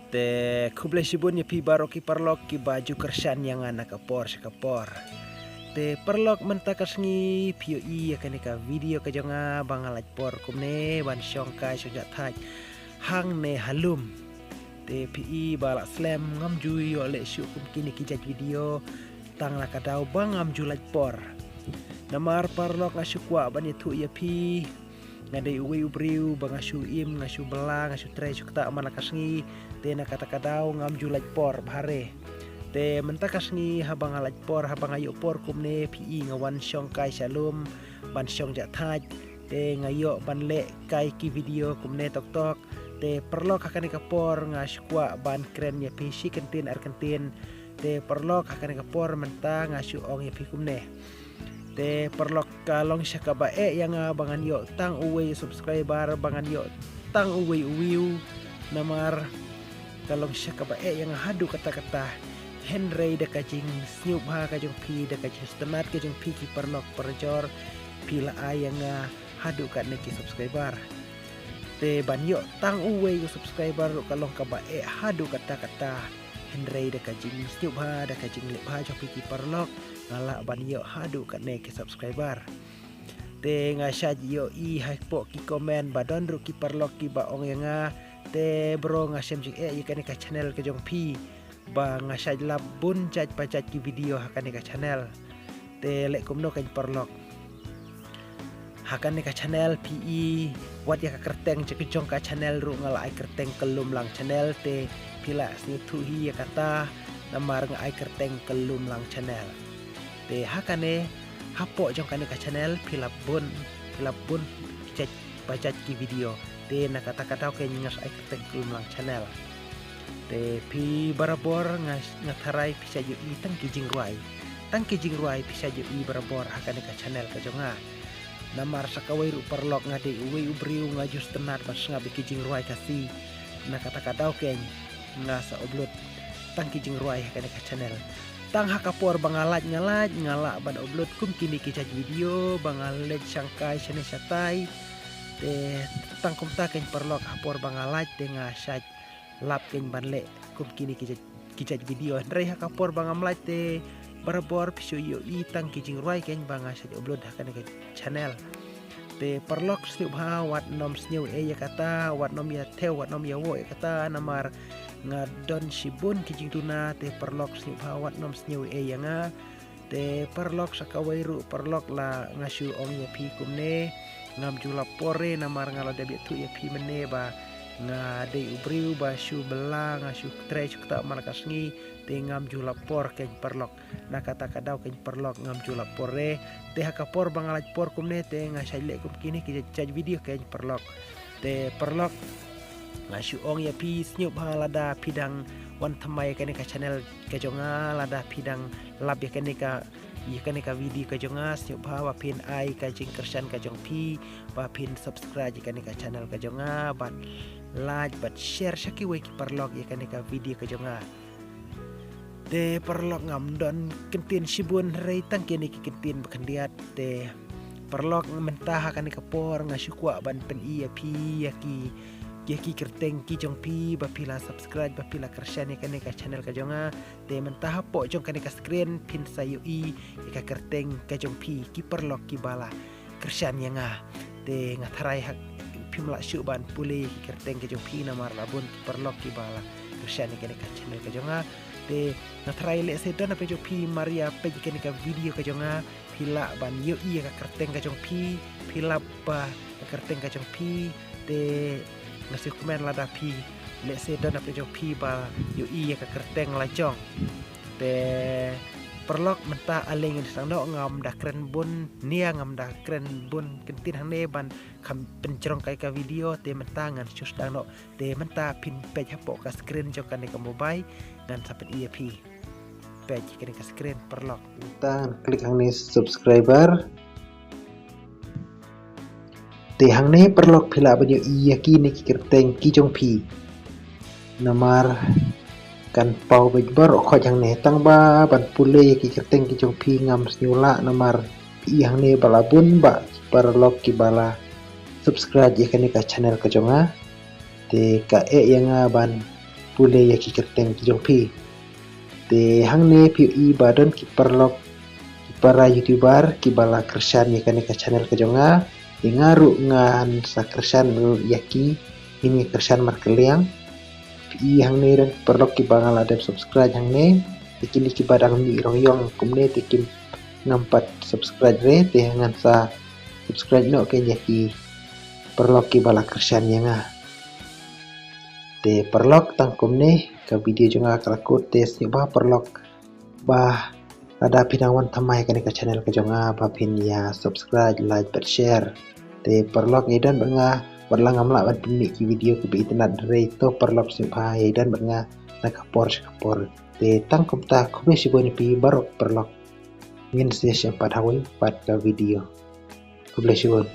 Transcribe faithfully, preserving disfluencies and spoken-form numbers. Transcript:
Te khublei shibun ïa phi baroh ki paralok kiba ju kyrshan ïa nga na ka por sha ka por. Te paralok mynta ka sngi phi ïohi ïa kane ka video ka jong nga ba nga lait por kumne ban shong kai shong jah thait hangne ha lum. Te phi i ba la slem ngam ju ïoh leh shuh kum kine ki jait video tang la ka daw ba ngam ju lait por. Namar paralok nga shu kwah ban ïathuh ïa phi nga dei uwei u briew ba nga shu im, nga shu bylla, nga shu trei shu ktah man la ka sngi. Te na kata ka daw ngam ju lait por bha re. Te mynta ka sngi haba nga lait por, haba nga ïoh por kumne phi i nga wan shong kai sha lum ban shong jah thait. Te nga ïoh ban leh kai ki video kumne tok tok. Te paralok ha kane ka por nga shu kwah ban kren ïa phi shi kyntien ar kyntien. Te paralok ha kane ka por mynta nga shu ong ïa phi kumne. Te paralok ka long sha kaba eh ïa nga ba ngan ïoh tang uwei subscriber, ba ngan ïoh tang uwei u view. Namar ka long sha kaba eh ïa nga haduh katta katta. Hynrei da ka jingsngewbha ka jong phi, da ka jingsngewtynnat ka jong phi ki paralok parajor, phi la ai ïa nga haduh katne ki subscriber. Te ban ïoh tang uwei u subscriber ruh ka long kaba eh haduh katta katta. Hynrei da ka jingsngewbha, da ka jingleh bha jong phi ki paralok, nga lah ban ïoh haduh katne ki subscriber. Te nga shait ïohi hapoh ki comment ba don ruh ki paralok kiba ong ïa nga, te bro nga shem jingeh ïa kane ka channel ka jong phi, ba nga shait lap bun jait ba jait ki video ha kane ka channel. Te leh kumno kein paralok? Ha kane ka channel phi i wat ïa ka kyrteng jong ka channel ruh nga la ai kyrteng Kyllum Lang Channel, te phi la sngewthuh hi ïa kata namar nga ai kyrteng Kyllum Lang Channel. Te ha kane hapoh jong kane ka channel phi lap bun, phi lap bun jait ba jait ki video. Te na kata ka daw kein nga sa ai kyrteng Kyllum Lang Channel. Te phi barabor nga, nga tharai phi sa ïohi tang ki jingrwai. Tang ki jingrwai phi sa ïohi barabor ha kane ka channel ka jong nga. Namar sa kawei ruh paralok nga dei uwei u briew nga ju sngewtynnat ban sngap ïa ki jingrwai Khasi. Na kata ka daw kein nga sa upload tang ki jingrwai ha kane ka channel. Tang ha ka por ba nga lait nga lait nga lah ban upload kum kine ki jait video ba nga leit shang kai shane shatai. Te tang kumta kein paralok ha por ba nga lait te nga shait lap kein ban leh kum kine ki jait, ki jait video. Hynrei ha ka por ba ngam lait te barabor phi shu ïohi tang ki jingrwai kein ba nga shait upload ha kane ka channel. Te paralok sngewbha wat nym sngew ei ïa kata, wat nym ïa thew, wat nym ïa woh ïa kata namar nga don shibun ki jingduna. Te paralok sngewbha wat nym sngew ei ïa nga. Te paralok sa kawei ruh paralok la nga shu ong ïa phi kumne, ngam ju lap por re namar nga la dep ïathuh ïa phi mynne ba nga dei u briew ba shu bylla, nga shu trei shu ktah man la ka sngi, te ngam ju lap por kein paralok. Na kata ka daw kein paralok ngam ju lap por re. Te ha ka por ba nga lait por kumne te nga shait leh kum kine ki jait, jait video kein paralok. Te paralok nga shu ong ïa phi sngewbha lada phi dang wan thymmai ïa kane ka channel ka jong nga, lada phi dang lap ïa kane ka, ïa kane ka video ka jong nga, sngewbha ba phin ai ka jingkyrshan ka jong phi ba phin subscribe ïa kane ka channel ka jong nga bad like bad share sha kiwei ki paralok ïa kane ka video ka jong nga. Te paralok ngam don kyntien shibun hynrei tang kine ki kyntien ba khyndiat. Te paralok mynta ha kane ka por nga shu kwah ban pyni ïa phi ïa ki, ïa ki kyrteng ki jong phi ba phi la subscribe, ba phi la kyrshan ïa kane ka channel ka jong nga. Te mynta hapoh jong kane ka screen phin sa ïohi ïa ka kyrteng ka jong phi ki paralok kiba la kyrshan ïa nga. Te nga tharai ha phim lah shuh ban pule ïa ki kyrteng ka jong phi namar la bun ki paralok kiba la kyrshan ïa kane ka channel ka jong nga. Te nga tharai lehse don na page jong phi mar ïa peit ïa kane ka video ka jong nga phi lah ban ïohi ïa ka kyrteng ka jong phi, phi lap ba ka kyrteng ka jong phi. Te nga sngewkmen lada phi lehse don na page jong phi ba ïohi ïa ka kyrteng la jong. Te paralok mynta ale ngin sdang noh, ngam da kren bun nia, ngam da kren bun kyntien hangne ban kham pynjrong kai ka video. Te mynta ngan shu sdang noh. Te mynta phin peit hapoh ka screen jong kane ka mobile ngan sa pyni ïa phi. Peit kane ka screen paralok. Mynta ngan click hangne subscriber. Te hangne paralok phi lah ban ïohi ïa kine ki kyrteng ki jong phi. Namar kan paw beit baroh khoit hangne, tang ba ban pule ïa ki kyrteng ki jong phi ngam sngew lah namar phi i hangne ba la bun bha ki paralok kiba la subscribe ïa kane ka channel ka jong nga. Te ka eh ïa nga ban pule ïa ki kyrteng ki jong phi. Te hangne phi i ba don ki paralok, ki para YouTuber kiba la kyrshan ïa kane ka channel ka jong nga. Te nga ruh ngan sa kyrshan ruh ïa ki, ngin ïa kyrshan markylliang. Phi i hangne don ki paralok kiba nga la dep subscribe hangne. Te kine kiba dang mih rong ïong kumne te kim ngam pat subscribe re, te ngan sa subscribe noh kein ïa ki paralok kiba la kyrshan ïa nga. Te paralok, tang kumne ka video jong nga ka la kut. Te sngewbha paralok ba lada phi dang wan thymmai kane ka channel ka jong nga ba phin ïa subscribe, like bad share. Te paralok, ïa don bad nga, wat la ngam lah ban pynmih ki video kiba itynnad re, to paralok sngewbha ïa don bad nga na ka por sha ka por. Te tang kumta, khublei shibun ïa phi baroh paralok. Ngin sa ïashem pat ha kawei pat ka video. Khublei shibun.